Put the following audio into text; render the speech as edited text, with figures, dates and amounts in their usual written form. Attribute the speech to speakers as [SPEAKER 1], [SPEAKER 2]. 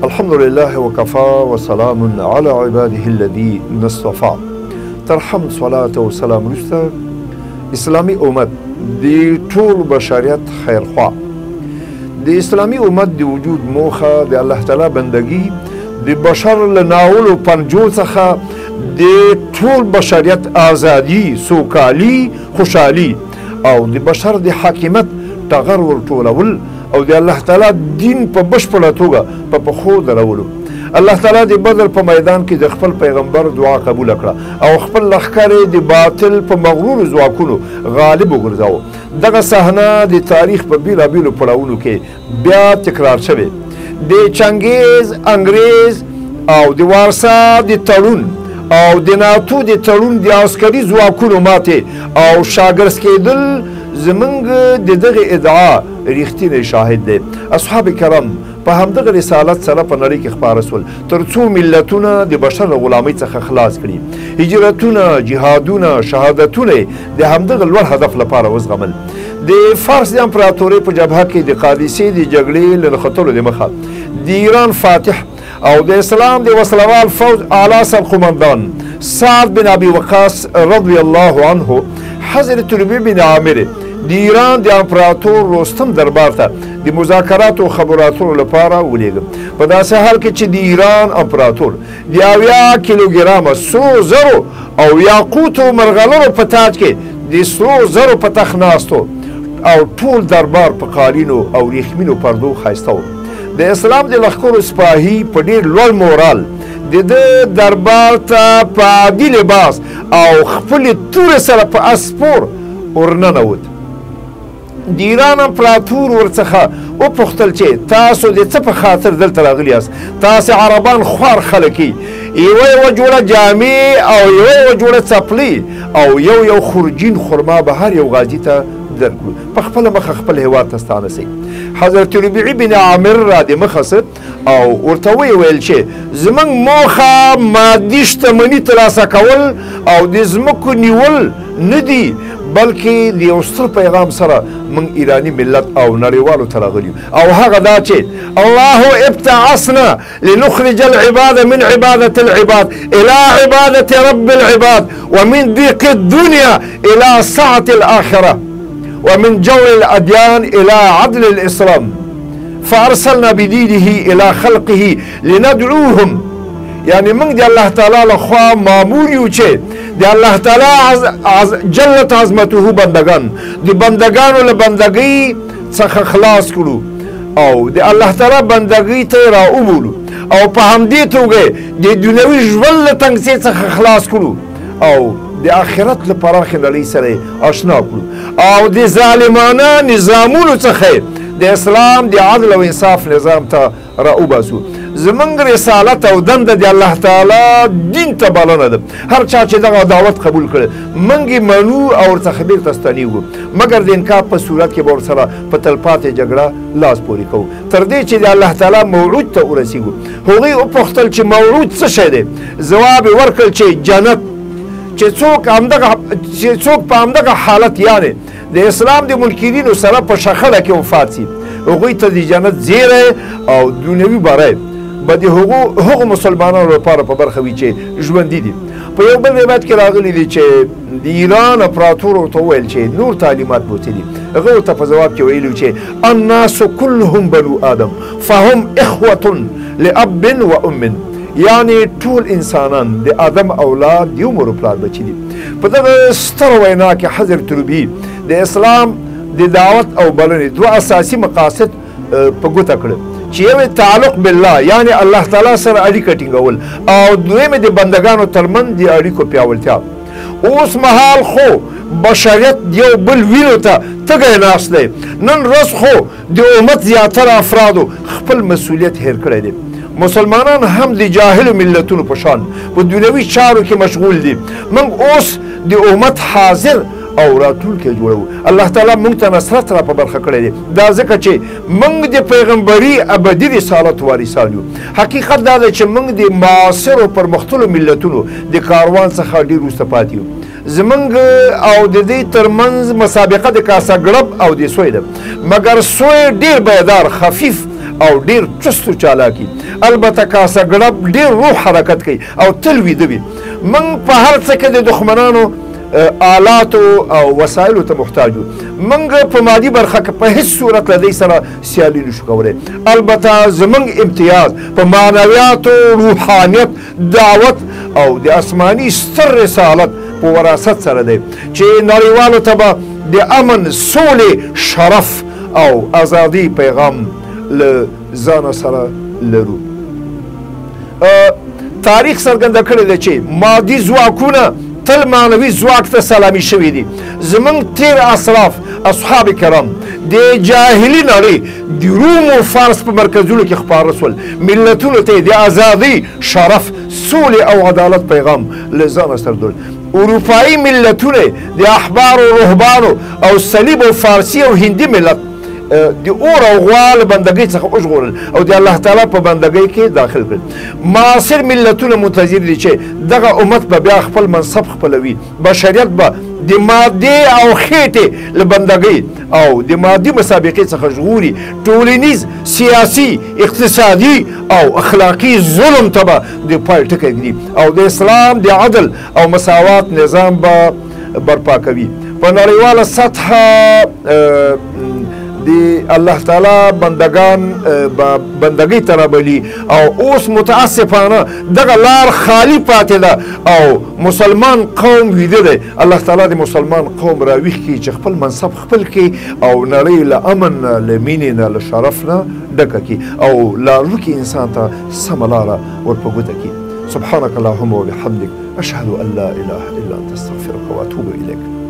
[SPEAKER 1] الحمد لله وكفى وسلام على عباده الذين اصطفى. تر حمد صلاة او سلام وروسته اسلامي امت د ټول بشریت خیرخواه، د اسلامي امت د وجود موخه د الله تعالی بندگی، د بشر له ناولو پنجو څخه د ټول بشریت آزادي، سوکالي، خوشحالي او د بشر د حاکمیت ټغر ورټولول او د الله تعالی دین په بشپړه توګه په پښو درولو. الله تعالی د بدر په میدان کې د خپل پیغمبر دعا قبوله کړه او خپل لښکر یې د باطل په مغرورو ځواکونو غالب وګرځاوه. دغه صحنه د تاریخ په بېلابېلو پړاوونو کې بیا تکرار شوې. د چنګیز، انګریز او د وارسا د تړون او د ناتو د تړون د عسکري ځواکونو ماتې او شاګرز کېدل زمونږ د دغې ادعا رښتینی شاهد دی. اصحاب کرام په همدغه رسالت سره په نړۍ کې خپاره سول تر څو ملتونه د بشر له غلامۍ څخه خلاص کړي. هجرتونه، جهادونه، شهادتونه یې د همدغه لوړ هدف لپاره وزغمل. د فارس د امپراتورۍ په جبهه کې د قادسې د جګړې له نښتلو د مخه د ایران فاتح او د اسلام د وسلوال فوج اعلی سرقومندان سعد بن ابي وقاص رضی الله عنه حضرت ربیع بن عامر د ایران د امپراتور رستم دربار ته د مذاکراتو خبرو اترو لپاره ولېږه. په داسې حال کې چې د ایران امپراتور د 70 کیلوګرامه سرو زرو او یاقوتو مرغلرو په تاج کې د سرو زرو په تخت ناست و او ټول دربار په قالینو او ریښمینو پردو ښایسته و. د اسلام د لښکرو سپاهي په ډېر لوړ مورال د ده دربار ته په عادي لباس او خپلې تورې سره په اس سپور ورننوت. د ایران امپراتور ورڅخه وپوښتل چې تاسو د څه په خاطر دلته راغلي یاست؟ تاسې عربان خوار خلک یئ، یوه یوه جوړه جامې او یوه یوه جوړه څپلۍ او یو یو خورجین خرما به هر یو غازي ته درکړو، په خپله مخه خپل هېواد ته ستانه سئ. حضرت ربیعي بن عامر را د مخه سه او ورته ویې ویل چې زموږ موخه مادي شتمني ترلاسه کول او د ځمکو نیول نه دي، بلکې د یو ستر پیغام سره موږ ایراني ملت او نړیوالو ته راغلي یو، او هغه دا چې الله ابتعثنا لنخرج العباد من عبادة العباد إلى عبادة رب العباد ومن ضيق الدنيا إلى سعة الآخرة ومن جور الأديان إلى عدل الإسلام فأرسلنا بدينه إلى خلقه لندعوهم. یعنی موږ د الله تعالی لخوا مامور یو چې د الله تعالی جلت عظمته بندگان د بندگانو له بندګۍ څخه خلاص کړو او د الله تعالی بندګۍ ته یې را وبولو او په همدې توګه د دنیوي ژوند له تنګسې څخه خلاص کړو او د آخرت له پراخې نړۍ سره یې آشنا کړو او د ظالمانه نظامونو څخه د اسلام د عدل او انصاف نظام ته را وباسو. زمونږ رسالت او دنده د الله تعالی دین ته بلنه ده. هر چا چې دغه دعوت قبول کړي موږ یې منو او ورڅخه بېرته ستنېږو، مګر د انکار په صورت کې به ورسره په تلپاتې جګړه لاس پورې کوو تر دې چې د الله تعالی موعود ته ورسېږو. هغوی وپوښتل چې موعود څه شی دی؟ ځواب یې ورکړ چې جنت، چې څوک په همدغه حالت یعنې د اسلام د منکرینو سره په شخړه کې وفات سي هغوی ته د جنت زیری او دنیوي بری به د هغو مسلمانانو لپاره په برخه وي چې ژوندي دي. په یو بل روایت کې راغلي دي چې د ایران امپراتور ورته وویل چې نور تعلیمات مو څه دي؟ هغه ورته په ځواب کې ویلي چې الناس كلهم بنو آدم فهم اخوة لأب وأم، یعنی ټول انسانان د آدم اولاد یو مور پلار بچي دي. په دغه ستره وینا کې حضرت ربیع د اسلام د دعوت او بلنې دوه اساسي مقاصد په ګوته کړل چې یو یې تعلق بالله یعنی الله تعالی سره اړیکه ټینګول او دویم د بندګانو ترمنځ د اړیکو پیاوړتیا. اوس مهال خو بشریت یو بل وینو ته تږی ناست دی. نن ورځ خو د امت زیاتره افرادو خپل مسؤلیت هېر کړی دی. مسلمانان هم د جاهلو ملتونو په شان په دنیوي چارو کې مشغول دي. موږ اوس د امت حاضر او راتلونکی جوړوو. الله تعالی موږ ته نصرت را په برخه کړی دی، دا ځکه چې موږ د پیغمبري ابدي رسالت وارثان یو. حقیقت دا دی چې موږ د معاصرو پرمختللو ملتونو د کاروان څخه ډېر وروسته پاتې یو. زمونږ او د دې ترمنځ مسابقه د کاسه ګړب او د سوی ده، مګر سوی ډېر بیدار، خفیف او ډېر چست و چالاکي. البته کاسه ګړب ډېر روح حرکت کوي او تل ویده وي. موږ په هر څه کې د دښمنانو آلاتو او وسایلو ته محتاج یو. موږ په مادي برخه کې په هیڅ صورت له دې سره سیالي نشو کولی. البته زموږ امتیاز په معنویاتو، روحانیت، دعوت او د آسماني ستر رسالت په وراثت سره دی چې نړیوالو ته به د امن، سولې، شرف او ازادي پیغام له ځانه سره لرو. تاریخ څرګنده کړې ده چې مادي ځواکونه تل معنوي ځواک ته سلامي شوي دي. زموږ تېر اسلاف اصحاب کرام د جاهلي نړۍ د روم او فارس په مرکزونو کې خپاره سول، ملتونو ته د ازادۍ، شرف، سولې او عدالت پیغام له ځانه سره درلود. اروپایي ملتونه د احبارو، رهبانو او صلیب او فارسي او هندي ملت د اور او غوا له بندګۍ څخه وژغورل او د الله تعالی په بندګۍ کې داخل کړل. معاصر ملتونه منتظر دي چې دغه امت به بیا خپل منصب خپلوي. بشریت به د مادې او خېټې له بندګۍ او د مادي مسابقې څخه ژغوري. ټولنیز، سیاسي، اقتصادي او اخلاقي ظلم ته به د پای ټکی ږدي او د اسلام د عدل او مساوات نظام به برپا کوي. په نړیواله سطحه د الله تعالی بندگان بندګۍ ته رابلي او اوس متاسفانه دغه لار خالی پاتې ده او مسلمان قوم ویده دی. الله تعالی د مسلمان قوم راویښ کړي چې خپل منصب خپل کړي او نړۍ له امن نه، له مینې نه، له شرف نه ډکه کړي او لارورکي انسان ته سمه لاره ور په ګوته کړي. سبحانك اللهم وبحمدك، أشهد أن لا إله إلا أنت، أستغفرك وأتوب إليك.